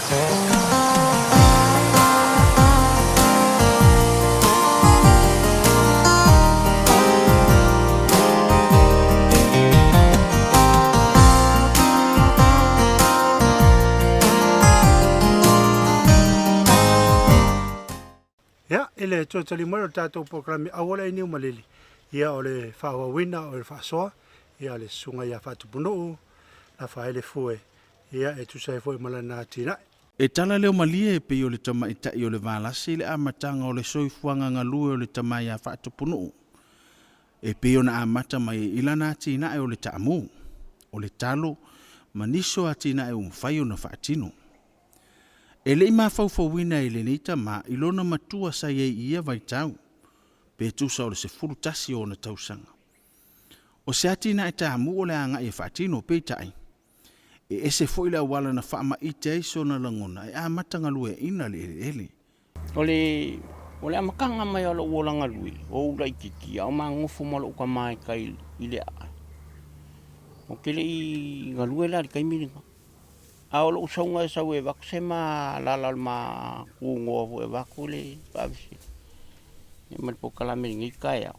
Ia, i le toe tali mai o le tatou polokalame Auala i Niu Malili, ia o le faaauauina o le faasoa, ia o le susuga ia Faatupunuu Lafaele Fue, ia e tusa ai foi ma lana atinae. E tala leo malie e pei o le tamaitai o le Valasi i le amataga o le soifuaga galue o le tama ia Faatupunuu, e pei ona amata mai i lana atinae o le taamu, o le talo ma nisi o atinae ua mafai ona faatino. E le i mafaufauina e lenei tama i lona matua sa i ai i ia vaitau, pe tusa o le 11 o ona tausaga. O se atinae taamu o le a agai e faatino, peitai, e ese foi le auala na faamaite ai sona lagona e amata galueaiina le eleele. O le o le amataga mai o lou olaga lui, o ou laitiiti a o magofo ma lou tama i tai i le aai. Ou te le i galue la i le taimi lena. A o lou sauga e sau e avatu se ma alala o le ma tunoa foi e avatu le faavesega ma le polokalame i lenei taeao.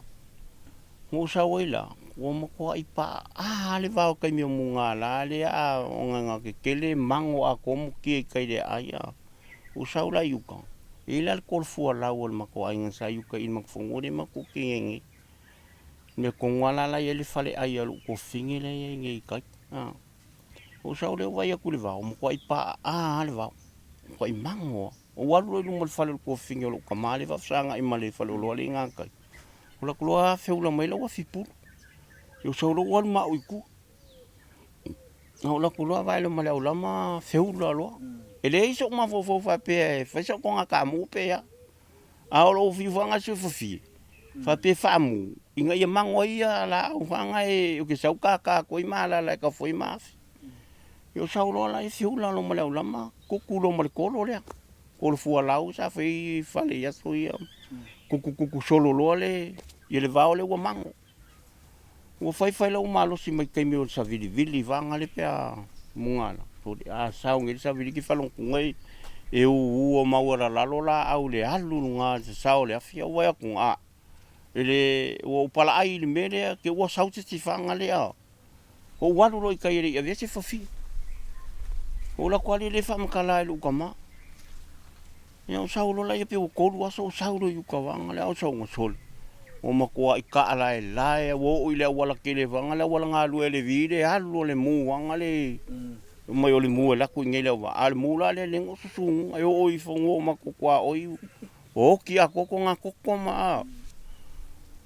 Na ou sau ai la, ua matuai paaa lava le vao i taimi o mugala lea a ogaoga tetele mago atoa mutia i tai i le aai. Ou sau la i uta, e i ai la le tolu fualau a le matou aiga sa i uta i le matou fanua lea matou te i ai nei. O le mea tonu lava la e i ai le faleai a lou tuafafine la e i ai nei i tai. Ou sau lea ou vaai atu i le vao, ua matuai paaa lava le vao, matuai mago lava. Ou alu loa i luma o le fale o le tuafafine o lou tama lea e faafesagai ma le faleoloa lea e i gatai, ou alu atu loa feula mai lau afi pulu. Ou sau loa ou alu ma au i tua. Ou alu atu loa vaai loa ma le aulama feula loa. E leai sou mafaufau faapea e fai sau toga taamu pe a. A o lou fiu foi gasofie faapea e faamu ina ia mago ai ia laau faga e ou te sau tata atu ai ma alala e tafo ai ma afi. Ia ou sau loa la e feula loa ma le aulama tutu loa ma le tolo lea, tolo fualau sa fai ai fale i aso ia, tutu tutu solo loa le ia le vao lea ua mago. Ua fai fai lou malosi mai taimi o le savilivili vaga lea pe a mugala, a sao nei le savili e te faalogo atu e uu maualalalo laau i le alu i luga i le sasao o le afi. Ou vaai atu a e le ua ou palaai i le mea lea te i ua sau se isi faga lea. Ou alu loa i tai e le i avea se fafine. Ou alu atu lava lea faamatala i lou tama. Ia ou sau loa laia pe ua 3 aso ou sau loa i uta vaega lea, au sauga sole. Ua matuai taalaelae ua oo i le auala tele vaega le auala galue a le vi le alu o le mu vaega le mai o le mu e alu atu i inei i Leauvaa. A o le mu la lea lea na susunuga e oo i fanua o matou tuaoi ua oti atoa togatogo ma a.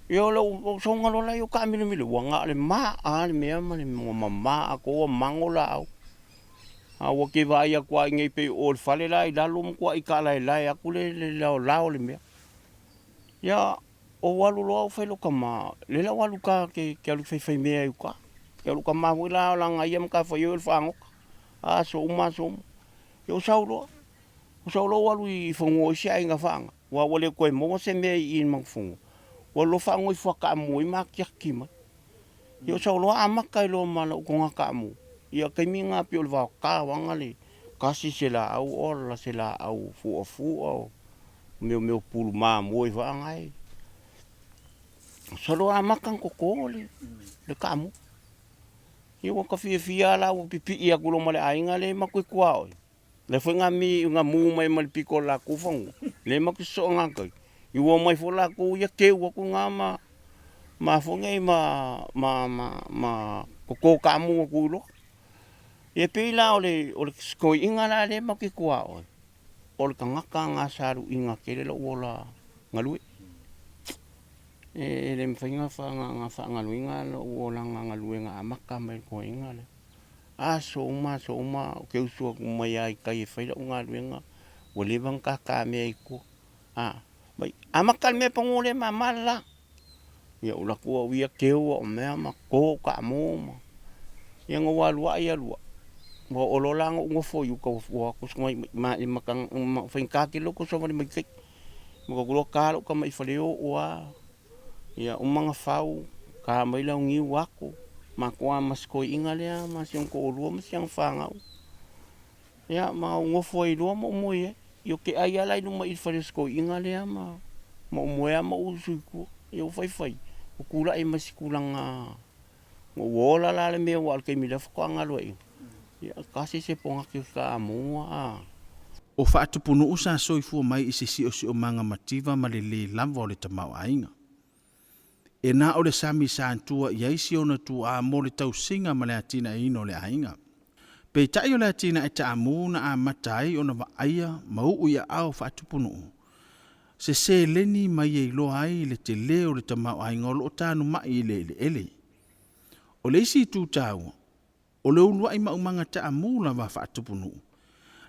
Ia o lou sauga loa lea ua taamilomilo ua na o le ma'a lava le mea ma le mama atoa ua mago laau. A ua te vaai atu lava i inei pei o le fale la i lalo ua matuai taalaelae atu le laolao o le mea. Ia, ou alu loa ou fai i lou tama, lea la ua alu i uta te alu e faifai mea i uta. Ia o lou tama foi la o lana ia matafaioi o le fagota, aso uma aso uma. Ia ou sau loa, ou sau loa ou alu i fanua o isi aiga faaga, aua ua le toe maua se mea i i i le matou fanua. Ua alu loa faanoi fuataamu ai ma akiaki mai. Ia ou sau loa amata ai loa ma lau toga taamu. Ia taimi na pei o le vaota vaega le tasi se laau ola se laau fuafua o mea o pulu mamoe vaega e. Masalo amata ona toto le taamu. Ia ua ta fiafia lava la ua pipii atu loa ma le aiga lea matou te tuaoi. Lea foi na mi na mu mai ma le pito o le latou fanua, lea matou te sosoo gatai. I ua omai foi latou ia teu atu na ma ma foi nei ma ma ma ma toto taamu atu loa. Ia pei la o le o le fesoiiga la lea matou te tuaoi, o le tagata na sa luiina tele lou ola galue. E le mafai ona faagaloina lou olaga galuega amata mai le toeaina lea. Aso uma aso uma ou te usu atu mai lava i tai e fai lau galuega, ua leva ona tatamea i tua. A, mai amata le mea pagua lea e mama le la. Ia ou alu atu au ia teu au mea ma toto au taamu ma, ia na ou alu ai alu ai, ua oo loa la ona ou nofo i uta ua faigata tele lou tau savali mai tai. Ua ou alu atu loa ta lou tama i faleoo lava, ia uma ona fau, ta mai lau niu ato, matou lava ma si toeaina lea ma si ona toalua ma si ana fanau. Ia ma ou gofo ai loa ma ou moe ai. Ia ou te ai lava la i luma i le fale o si toeaina lea ma ma ou moe lava ma ou usu i tua. Ia ua faifai, ua tulai mai se tulaga ua ola la le mea aua o le taimi lea faatoa galueaiina. Ia tasi se ponati o se taamu a. O Faatupunuu sa soifua mai i se siosiomaga mativa ma le lē lava o le tamaoaiga. E na o le sami sa antua i ai si ona tuaa mo le tausiga ma le atinaeina o le aiga. Peitai o le atinae taamu na amata ai ona vaaia ma uu i aao Faatupunuu, se seleni mai e iloa ai le telē o le tamaoaiga o lo o tanumai i le eleele. O le isi itu taua, o le uluai maumaga taamu lava a Faatupunuu,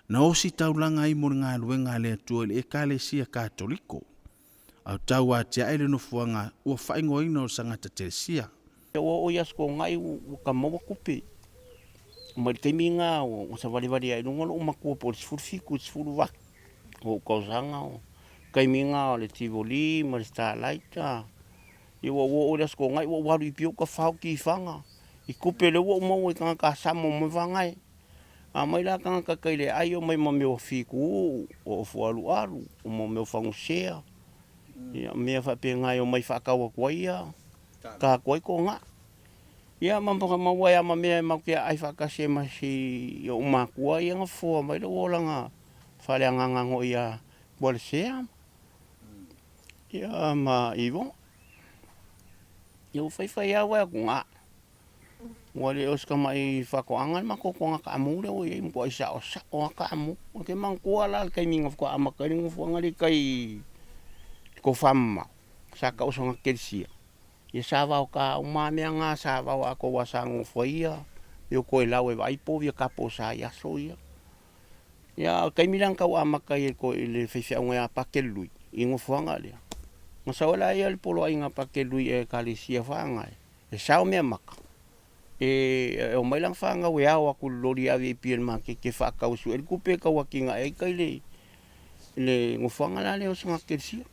na ositaulaga ai mo le galuega a le Atua i le Ekalesia Katoliko, a o tauatiae le nofoaga ua faaigoaina o Sagata Telesia. Ua oo i Aso Toonai ua ta maua tupe mai le taimi lena ua savalivali ai i luga lou matua po o le 17 i le 18 o ou tausaga. O le taimi lena o le Tivoli ma le Starlight. Ia ua ou oo i le Aso Toonai ua ou alu i Apia ua tafao tifaga i tupe lea ua ou maua i tagata Samoa mai vaga e. A omai la tagata tai le ai omai ma mea o fitu, o ofu alualu, o mea o fagusea, ia mea faapena e omai faatau atu ai ia ta atu ai toga. Ia ma maua ai lava ma mea matou te aai faatasi ai ma si ou matua ia na fofoa mai lou olaga faaleagaga foi ia Tualesea ia ma Ivoga. Ia ua faifai lava ua fai atu, na, ua le o se tamai faatoaga le matou toga taamu lea ua i ai, ua matuai saosao lava taamu. Ou te manatua la le taimi na faatoa amata ai le nofoaga lea i tai i le tofamamao, sa tau o Sagatelisia, ia sa vaota uma lava mea na, sa vao atoa aua sa nonofo ai ia Toelau e vaai povi a kapo sa i aso ia. Ia a o le taimi la na tau amata ai e le faifeauga ia Pakel Lui i nofoaga lea, na sau ai lea le poloaiga a Pakel Lui i Ekalesia Faagae e sao meamata e omai lana fanau e ao atu i le loli e ave i Apia i le maketi e faatau e sue ai le tupe e tau atinae ai tai le nofoaga la lea o Sagatelisia.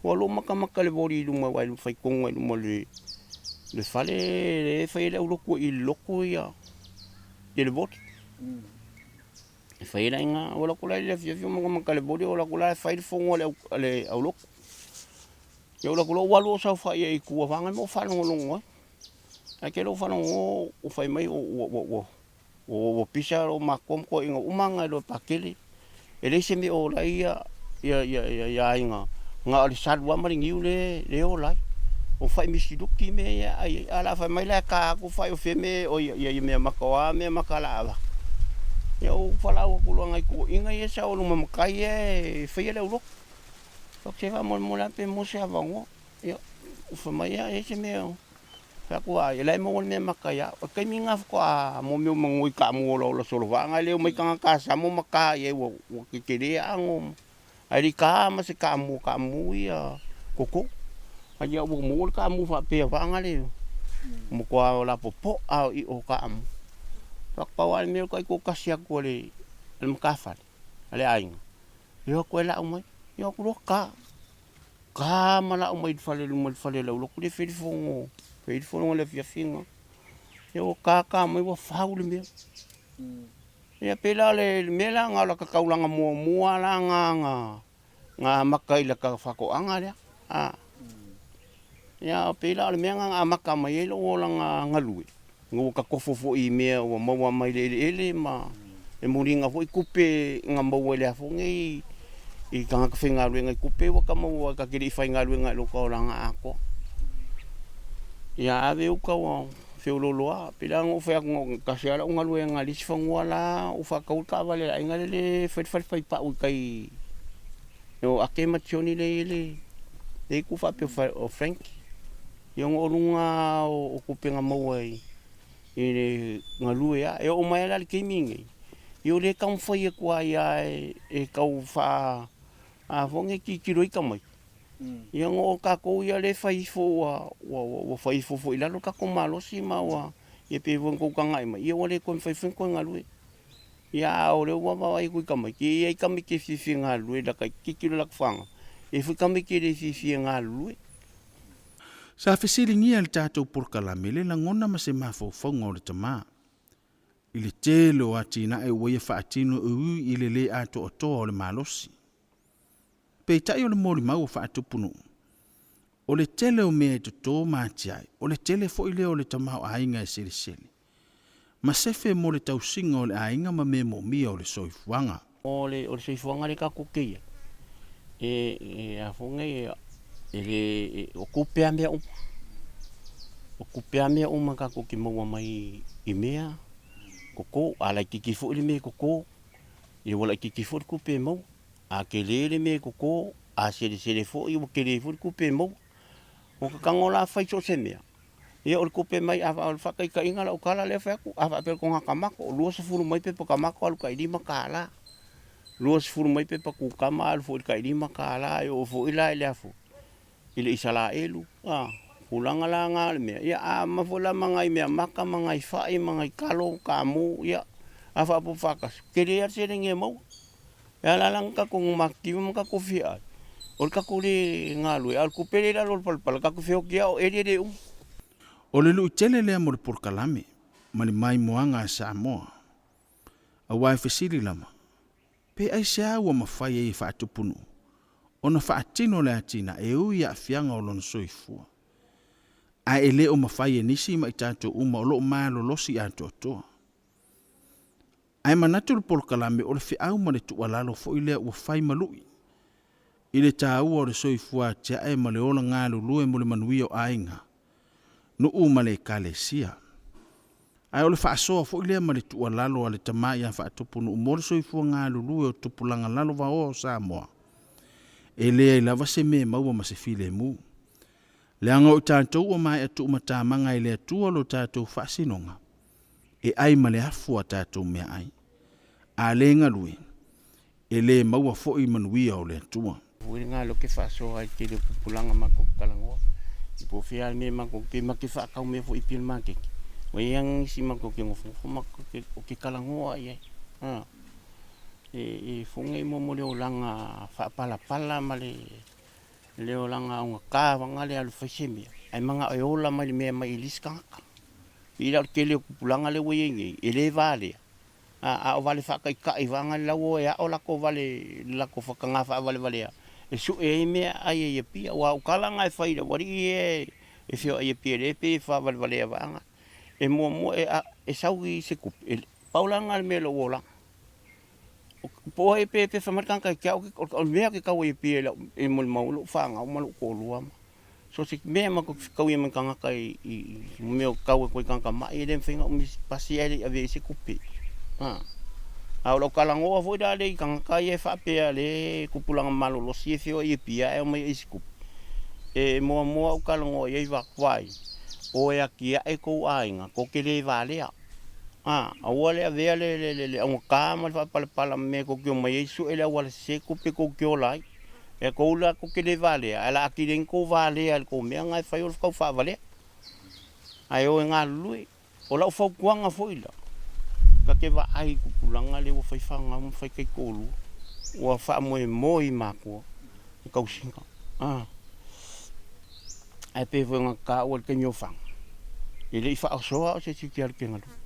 Ua lou matamata i le voli i luma aua e fai tonu lava i luma o le fale lea e fai ai le aulotu i le lotu ia le voli. E fai ai la i ina, ou alu atu la i le afiafi ou matamata i le voli, ou alu atu la e fai le fono a le aulotu. Ia ou alu atu loa ou alu ou saofai ai i tua vaeane ma ou faalogologo ai. Ae tele ou faalogologo o fai mai ua pisa lou matua ma toeaiina uma na i lo Pakele. E leai se mea o ola ai ia aiga, na o le salu lava ma le niu lea e ola ai. O fai misiluki mea ia e aai ai. Ae o le a fai mai la e ta atu fai o fea mea oi ia mea maka o a mea maka o le a avatu. Ia ou valaau atu loa i nai toeaiina ia e sau i luma matai ia e faia le aulotu. Ou fai atu, se faamolemole lava pe maua se avanoa. Ia, fai mai, ia e i ai se mea o fai atu, ai, o la e maua le mea maka ia au. O le taimi lena faatoa mo mea o manu i taamu olaola solovaga, e le omai tagata Samoa ma ta i ai ua tetele aano, ae le i ta ma se taamu o taamu ia koko. A ia ua maua le taamu faapea vaga le ua matua lapopoa o io taamu. Fai atu, pau lava le mea o le taitoatasi atu a le matafale, a le aiga, e o atu e lau mai, e o atu loa ta. Ka ma lau mai i le fale luma i le fale o le aulotu lea e fai le fono, fai le fono i le afiafiga. Ia ua tata mai ua fau le mea. Ia pei la o le mea la na o lata taulaga muamua la na na amata i lata faatoaga lea. A. Ia pei la o le mea na na amata mai ai lou olaga galue, ina ua tatofo foi i mea ua maua mai le eleele ma le muliga foi tupe na maua i le aso nei i tagata faigaluega i tupe ua ta maua ta te le i faigaluega i lota olaga atoa. Ia ave uta ua feoloolo lava. Pei la ona ou fai atu na o le tasi lava lau galuega i le isi fanua la ua faatau le taavale a le aiga lele e fai le fale faipau i tai o Ake ma Tioni lea e i ai le itu faapea o Frank. Ia ona o luga o tupe na maua i le galue lava. E oo mai lava la i le taimi lenei, ia o lea e taumafai atu ai lava e tau faa a foi nei tilotilo ai tamaiti. Ia ona o tatou ia lea e fai ifo ua fai ifo foi i lalo le tatou malosi ma ua ia pei foi ona outou tagai mai, ia ua le toe mafai foi ona toe galue. Ia a o lea ua vaavaai atu i tamaiti, e i ai tamaiti e fiafia e galulue i lata tilotilo i lata faga, e i ai foi tamaiti e le fiafia e galulue. Sa fesiligia e le tatou polokalame le lagona ma se mafaufauga o le tama. i le tele o atinae ua ia faatino e ui i le lē atoatoa o le malosi. Peitai o le molimau a Faatupunuu, o le tele o mea e totō ma atiae, o le tele foi lea o le tamaoaiga e selesele ma sefe mo le tausiga o le aiga ma mea moomia o le soifuaga. O le o le soifuaga lea tatou te i ai, e e a foi nei e le o tupe lava mea uma. O tupe lava mea uma tatou te maua mai i mea toto. A laitiiti foi le mea e toto, ia ua laitiiti foi le tupe e maua. A tele le mea e toto, a selesele foi ua tele foi le tupe e maua. Ua ta tago la fai so o se mea, ia o le tupe mai, a o le faataitaiga lau tala lea e fai atu, a faapea o le toga tamato, 20 mai pepa tamato alu tai $5, 20 mai pepa kukama alu foi i le tai $5, e oo foi la i le a foi, i le Isaraelu, a, tulaga la na o le mea, ia a ma foi la ma nai meamata ma nai fai ma nai talo, kamo, ia, a faaopoopo faatasi, tele lava le seleni e maua. E ala la ona tatou matitiva ma tatou fia ai, o le tatou le galue, a o le tupe lea i lalo o le palapala, tatou feoti lava o eli e le uma. O le lui tele lea mo le polokalame ma le maimoaga a Samoa, aua e fesili lava, pe aisea ua mafai ai e Faatupunuu ona faatino le atinae e ui i aafiaga o lona soifua, ae e le o mafai e nisi ma i tatou uma o lo o malolosi atoatoa. Ae manatu le polokalame o le feau ma le tuualalo foi lea ua fai ma lui i le taua o le soifua atiae ma le ola galulue mo le manuia o aiga, nuu ma le Ekalesia. Ae o le faasoa foi lea ma le tuualalo a le tama ia Faatupunuu mo le soifua galulue o tupulaga lalovaoa o Samoa, e leai lava se mea e maua ma se filemu. Leaga o i tatou ua maea tuumatamaga e le Atua lo tatou faasinoga, e ai ma le afu a tatou meaai. A le galue, e le maua foi manuia o le Atua. Ua i galo ke faasoa ai tele o pupulaga matou te talanoa i po o fea le mea matou te ma te faatau mea foi i pia i le maketi ua i ai lava nisi matou te nofonofo matou te o te talanoa i ai a e e foge mo mo le olaga faapalapala ma le le olaga augata vaega le alu fai se mea ae manao e ola mai le mea mai i le isi tagata. Pei la o le tele o tupulaga lea ua i ai nei e le valea A o vale faataitai vaega le lau o e ao lako vale lako whakanga whaawalevalea e sue ai mea ai e ia pia. Ua au kala nga e whai le wari i e e whio ai e pia le pe e whaawalevalea vaega. E muamua e a e sau i se kupe e pau la nga le mea lou olaga. Po o ai pe pe whai mai le tangata ki au o le mea ke kau ai e pia e molimau lou whangau ma lou toalua ma. So se mea ma ko kau ia mai tangata i i mea o kau e koe tangata mai e le mawhai nga umi pasi ai le i ave i se kupe. Ha. A o lau kalangoa foi la le i tangata ia e faapea le kupulaga malolosi e feoai e pia ae omai ai se kupe. E muamua au kalangoa i ai vaai, o e atiae kou aiga, ko te le valea. A, aua le avea le le le le augata ma le faapalepala ma mea kou te omai ai sue le auala sese kupe kou te ola ai. E kou la kou te le valea, ae la atili ai ni kou valea i le kou mea na e fai o le tau faavalea. Ae o e galulue. O lau fautuaga foi la, ta te vaai i tupulaga lea ua fai fanau ma fai taitoalua, ua faamoemoe i matua i tausiga. A, ae pei foi ona taua i le taimi o fana, e le i faaosoa o se isi te alu te galue.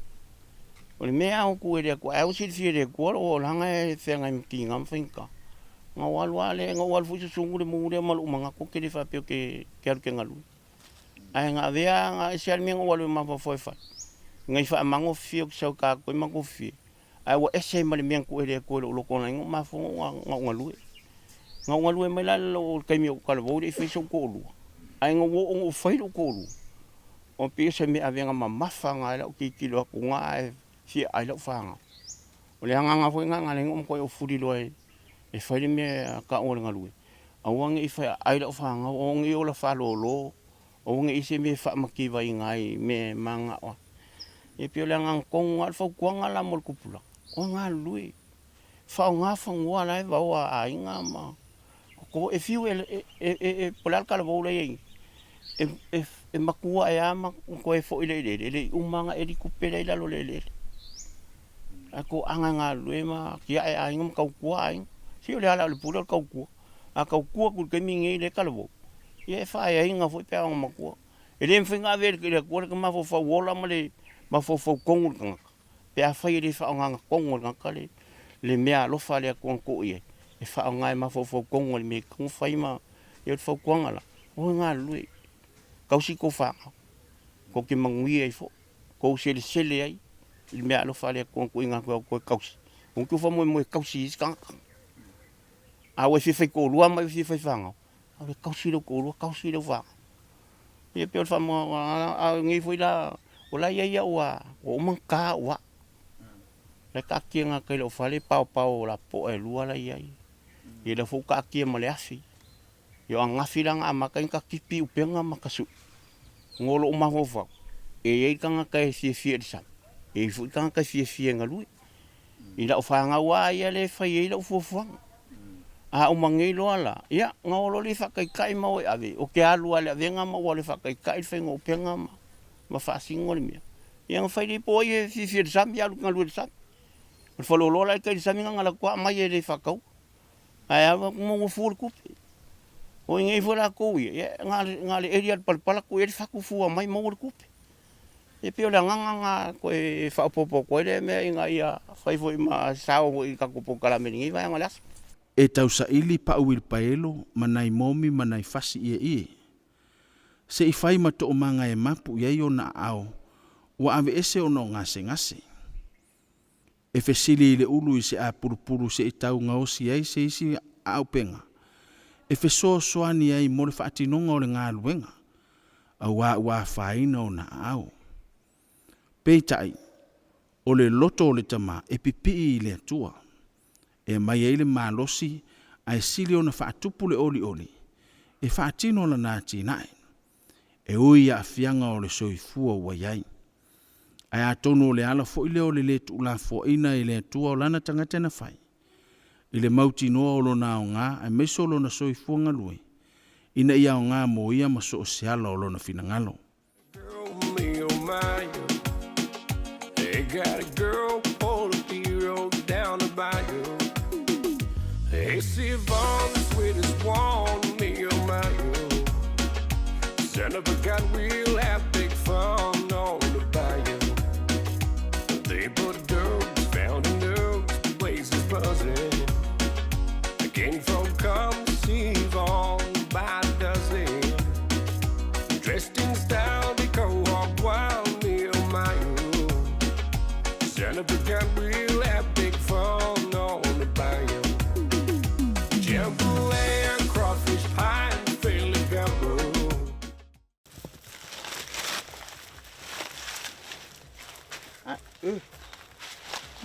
O le mea a o tu e le Atua, ae ua silafia e le Atua lou olaga e feagai ma tiga ma faigata. Na ou alu lava lea, na ou alu foi susugu le mu lea ma lou manatu ou te le faapea ou te alu te galue. Ae na avea na ese lava le mea na ou alu ai mafaufau e fai. Na i faamagofie ou te sau e tatou ai magofie. Ae ua ese ai ma le mea na tuu e le Atua i lou loto na ou mafua na ou galue. Na ou galue mai la le taimi o talavou e le i faia sou toalua. Ae na ou oo na ou fai lou toalua. O pei o se mea avega mamafa na ai lau tilotilo atu na ae fia ai lau fanau. O le agaga foi na na ala ai ona ou matuai ou fuli loa e fai le mea tau o le galue, aua ne i fai ai lau fanau, aua ne i ola faalolo, aua ne i se mea e faamativaina ai i mea e mananao ai. E pei o le agaga tonu lena, o le fautuaga la mo le tupulaga, o galulue, faaaoga fanua la e vaoa a aiga ma koko. E fiu e, e, po o le a le talavou la e i ai nei, e matua ae lava ma toe foi i le eleele, e le i uma lava ona eli tupe la e i lalo o le eleele. Ae toaga e galulue ma tiae aiga ma tautua aiga. Se o le ala o le pule o le tautua. A tautua atu i le taimi lenei i lea talavou, ia e faaeaina foi pe a ona matua. E le mafai ona ave e le Atua le mafaufau ola ma le mafaufau tonu i le tagata. Pe afai e le faaaogaina tonu e le tagata le le mea alofa a le Atua na tuu i ai, e faaaoga e mafaufau tonu i le mea e tatau ona fai ma ia o le fautuaga la, o e galulue, tausi tou fanau, tou te manuia ai foi, tou selesele ai i le meaalofa a le Atua na tuuina atu ia outou e tausi, aua tou te faamoemoe e tausi e isi tagata. A ua e fia faitoalua ma e fia fai fanau, alu e tausi lou toalua, tausi lau fanau. Ia pei o le faamalamalamaga, a o lenei foi la, o la e i ai au a ua uma ona ta au vaa. La e taatia gata i lou fale paopao lapopoa e lua la e i ai. Ia lea foi ua taatia ma le afi. Ia o ananafi la na amata ai ona ta tipi upega ma ta sui. Ona o lou mafaufau, e i ai le tagata e fiafia i le sami, e i ai foi le tagata e fiafia e galue. I lau fanau lava ia lea e fai ai lau fuafuaga. A uma nei loa la, ia, ona o loa lea e faataitai ma o e ave, ou te alu lava i le avega ma ou alu e faataitai le faiga o upega ma faasino le mea. Ia ona fai lea po o ai e fiafia i le sami, alu e galue i le sami. O le faleoloa la e tai i le sami na ona alu atu lava aumai e le faataua. Ae alu atu maua fua le tupe. O i nei foi latou ia, ia na o le eli lava o le palapala tuu i ai le fatu fua mai maua le tupe. E pei o le agaga lena e toe faaopoopo atu ai lea mea ina ia fai foi ma sao foi i le tatou polokalame i lenei vaega o le aso. E tausaili pa'u uilipaelo ma nai momi ma nai fasi ieie. Se i fai ma toomaga e mapu i ai ona aao ua aveese ona o gasegase. E fesili i le ulu i se apulupulu se i tau gaosi ai se isi aaupega e fesoasoani ai mo le faatinoga o le galuega, auā ua afaina ona aao. Peitai, o le loto o le tama e pipii i le Atua, e aumai ai le malosi ae sili ona faatupu le olioli e faatino lana atinae, e ui i aafiaga o le soifua ua i ai. Ae atonu o le ala foi lea o le le tuulafoaina e le Atua o lana tagata na fai, i le mautinoa o lona aoga aemaise o lona soifua galue, ina ia aoga mo ia ma so o se ala o lona finagalo.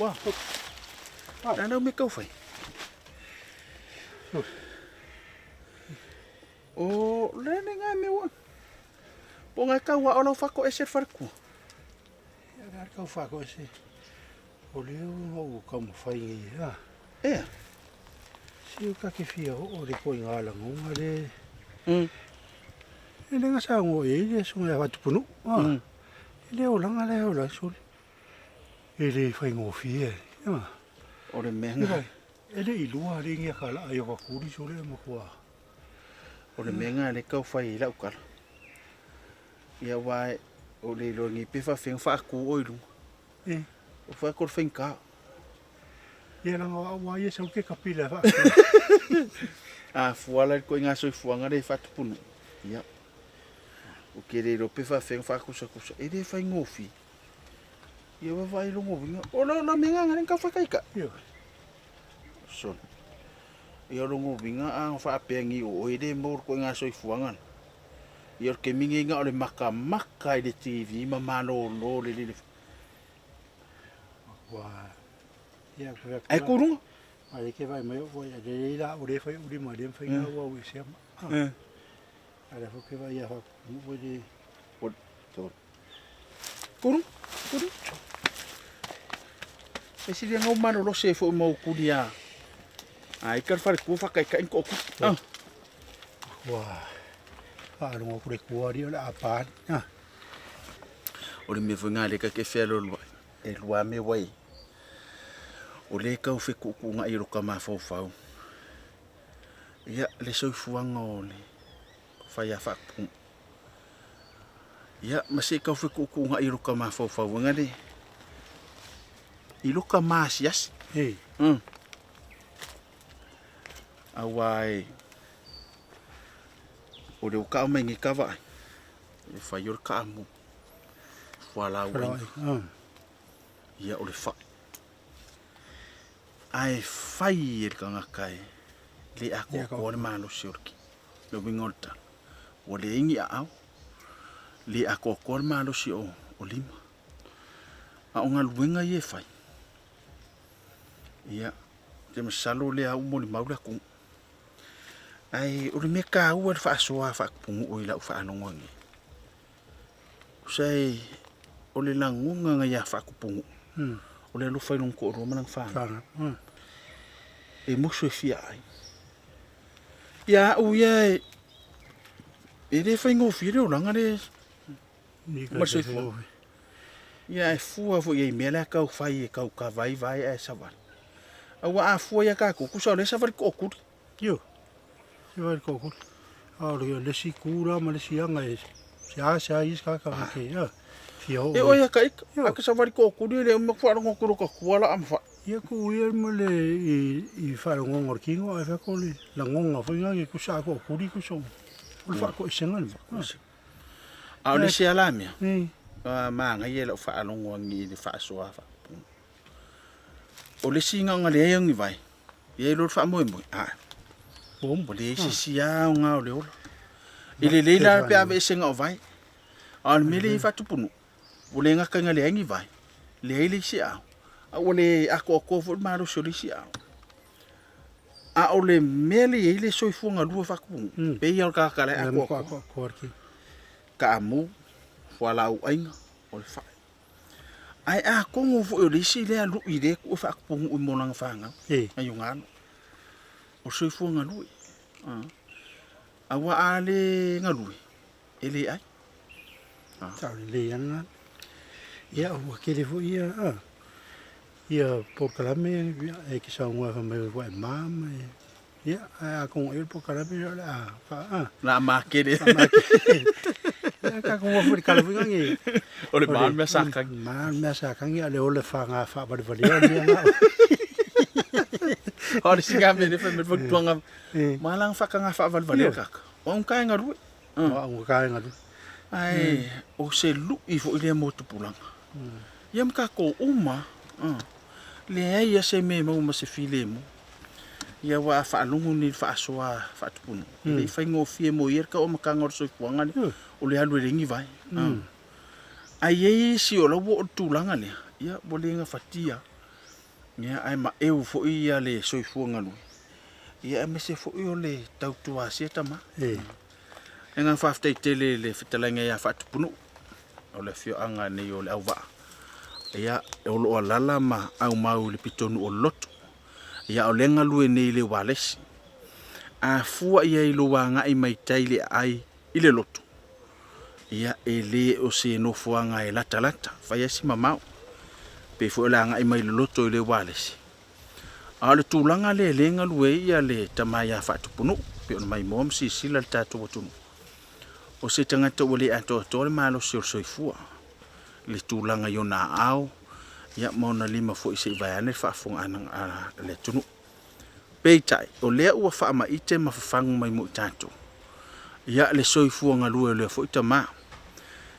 Ua, na nau me kau fai. O le ne nga me ua. Po ngai kau a ola fako ese farku. Ia nga kau fako ese. O le o kau mo fai ngi ha. Ea. Si o ka ke fia o le ko inga la ngonga le. E le nga sa ngo e le so nga watu punu. E le o langa le o la so. E le faigofie. O le mea nga. E le i lua le ngia ka la ai o ka kuli so le ma kua. O le mea nga le kau fai i lau kala. Ia wa o le iloa ngi pe faafenga faaku o i luga. E. O fai ko le faigata. Ia langa wa ia sau ke kapila fa. A fua la ko inga soifuaga le faatupunu. Ia. O ke le iloa pe faafenga faakusakusa. E le faigofie. Ia vaavaai logo uiga. O la la mea nga ka whakaika. Ioe. Son. Ia logo uiga a whaapea ngi o e le mo ko ngā soifuaga. Ia ke mingi nga o le maka maka i le TV ma malo lo le le. Wa. Ia ko ya. Ai kurunga. Ai ke vai mai o ia le la o le fai uri ma le fai nga wa o se ma. Ala fo ke vai ia fa mo le. O to. Kuru, kuru. E sili ngau malo lo se fo mo kulia. Ai ka fare ku fa kai kai ko ku. Ah. Wa. Fa lo ku le ku ari o la pa. Ah. O le mea foi ngā le ka ke fea lo lua. E lua me wai. O le kau fe ku'uku'uga i lo ka mafaufau. Ia, le soifuaga o le fai a faapuga. Ia, ma se kau fe ku'uku'uga i lo ka mafaufau nga le. I loka maasiasi. Ei. Auā e o le ua kaʻa mai nei ka vaai, e fai o le kaamu fualaau aina. Ia o le fai. Ae fai e le tagata e le atoatoa le malosi o le kino. Le uiga o le tala, ua leai ni aao, le atoatoa le malosi o lima. A o galuega ia e fai, ia, ou te masalo o lea ua molimau le atunuu. Ae o le mea taua i le faasoa faatupunuu i lau faalogo nei, tusa e o le lagona na ia faatupunuu, o le alofa i lona toalua ma lana fanau. E musu e fia ai. Ia au ia e le faigofie le olaga le ma le soifua. Ia ae fua foi i ai i mea la e tau fai e tau kavai vai ae savali. Aua a fua ia tatou, tusa o lea e savali tootuli. Io, savali tootuli. A o le isi ku la ma le isi aga e se a se a ia ka ka ke ia. Fia o. E oi ka ika, a ke savali tootuli le uma faalogo atu lo ka kua la ma fa. Ia ku ia ma le i i faalogo o le kino ai fa ko le lagonga foi nga ke kusa ko kuri ku so. O le fa ko isenga le. A o le isi lava la mea, manaia i lau faalogo agi i le faasoa faapuna. O le isi gaoga leai au ni vai, ia i lo le faamoemoe, a ua leai se isi aoga o le ola. E lelei la pe a aveeseina o vai, a o le mea lea e i ai faatupunuu, ua le gata ina leai ni vai, leai le isi aao, a ua le atoatoa foi le malosi o le isi aao. A o le mea lea e i ai le soifua galue faatupunuu, pei lava o le tagata la e atoatoa. Kaamu, fualaau aina, o le fai. Ae atonu foi o le isi lea lui lea tuu e faatupunuu mo lana fanau, nai ona alo. O le soifua galue. Aua a le galue, e le ai. Tau lelei lava lena. Ia ua tele foi ia ia polokalame e te saunoa fai mai ua e mama e ia ae atonu i ai le polokalame o le a faa La makele. Ia tatou o foi i le tala foi lea O le ma le mea sa kagi. Ma le mea sa kagi a o le ola faga faavalevalea le mea na. O le sika mea le fai mai le fautuaga ma lana faakaga faavalevalea kaka. O au ka e galue. O au ka e galue. Ae o se lui foi lea mo tupulaga. Ia ma tatou uma. Leai lava se mea e maua ma se filemu. Ia aua a faalogo nei i le faasoa faatupunuu, e le i faigofie mo ia le tauamataga o le soifuaga lea, o le alu e leai ni vae. Ae i ai isi o la ua oo i le tulaga lea, ia ua le gafatia. Ia ae maeu foi ia le soifua galue, ia aemaise foi o le tautua sia tama. E agaga faafetai tele i le fetalaiga ia Faatupunuu, o le afioaga nei o Leauvaa. Ia, o lo o alala ma aumau i le pitonuu o Loloto. Ia, o lea e galue nei i le ualesi. A fua i ai i lou agai mai tai i le aai i le loto, ia, e le o se nofoaga e latalata, fai ai si mamao. Pei foi o le agai mai Loloto i le ualesi. A o le tulaga lea lea e galue ai ia le tama ia Faatupunuu, pei ona maimoa ma silasila le tatou atunuu, o se tagata ua le atoatoa le malosi o le soifua, le tulaga i ona aao, ia ma ona lima foi se i vaeane le faafofogaaga a le atunuu. Peitai, o lea ua faamaite ma fafagu mai mo i tatou, ia le soifua galue o lea foi tama,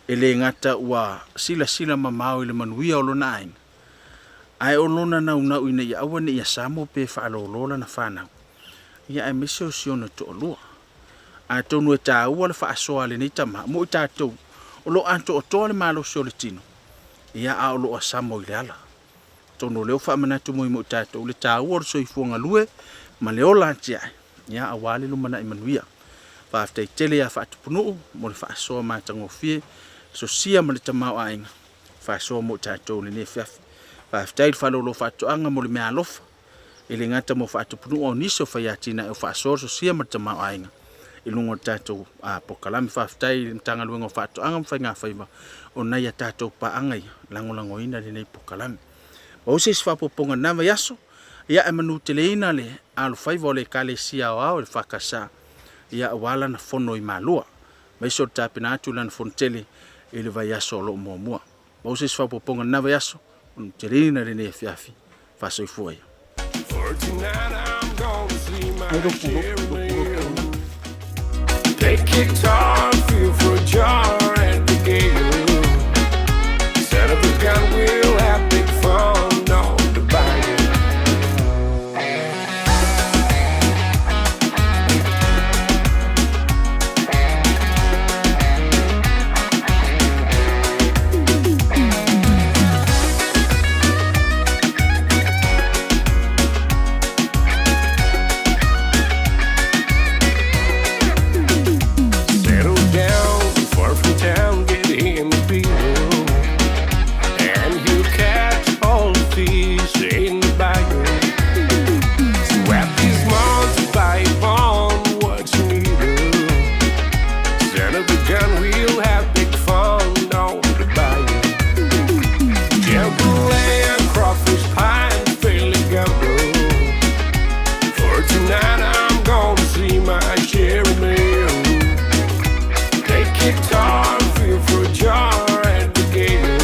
e le gata ua silasila mamao i le manuia o lona aiga, ae o lona naunau ina ia aua ne i asamo pe faalolo lana fanau, ia aemaise o si ona toalua. Atonu e taua le faasoa a lenei tama mo i tatou o lo o atoatoa le malosi o le tino, ia a o lo o asamo i le ala. Atonu o lea ua faamanatu moi mo i tatou le taua o le soifua galue ma le ola atiae, ia aua le lumanai manuia. Faafetai tele ia Faatupunuu mo le faasoa matagofie, sosia ma le tamaoaiga faasoa mo i tatou i lenei afiafi. Faafetai i le faalolo faatoaga mo le meaalofa e le gata mo Faatupunuu a o nisi o faiatinae o faasoa le sosia ma le tamaoaiga i luga o le tatou polokalame. Faafetai i le Matagaluega o Faatoaga ma Faigafaiva o nai a tatou paaga ia lagolagoina lenei polokalame. Maua se isi faaopoopoga i lena vaiaso, ia ae manuteleina le alofaiva o le Ekalesia Aoao i le FKS ia aua lana fono i Malua. Aemaise o le tapena atu i lana fonotele i le vaiaso o lo o muamua. Maua se isi faaopoopoga i lena vaiaso. Teleina lenei afiafi faasoifua ia. Take guitar, feel for a jar and the gale. Set up a gun, we'll have big fun on the bayou. Settle down, far from town, get in the beetle. And you catch all the fish in the bayou. Swap these months by on what you need. Son of a gun, we'll have big fun on the bayou. Jambalaya, crawfish pie, and Philly gumbo. For tonight, I'm gonna see my Sherry Mill. Take guitar, feel for a jar at the gale.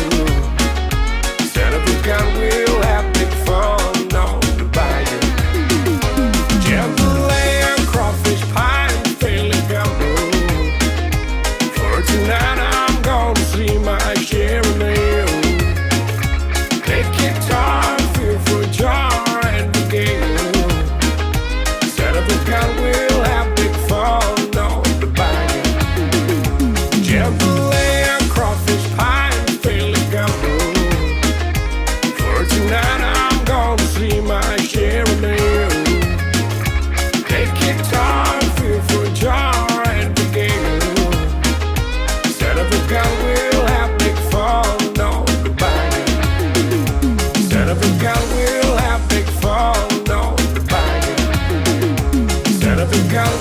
Set up a gun, we'll have big fun on the bayou. Jambalaya, crawfish pie, and Philly gumbo. For tonight, I'm gonna see my Sherry Mill. Take guitar, feel for a jar at the gale. Set up a gun, we'll have big fun on the bayou. Jambalaya, crawfish pie, and Philly gumbo. For tonight, I'm gonna see my Sherry Mill. Take guitar, feel for a jar at the gale. Set up a gun, we'll have big fun on the bayou. Set up a gun, we'll have big fun on the bayou. Set up a gun,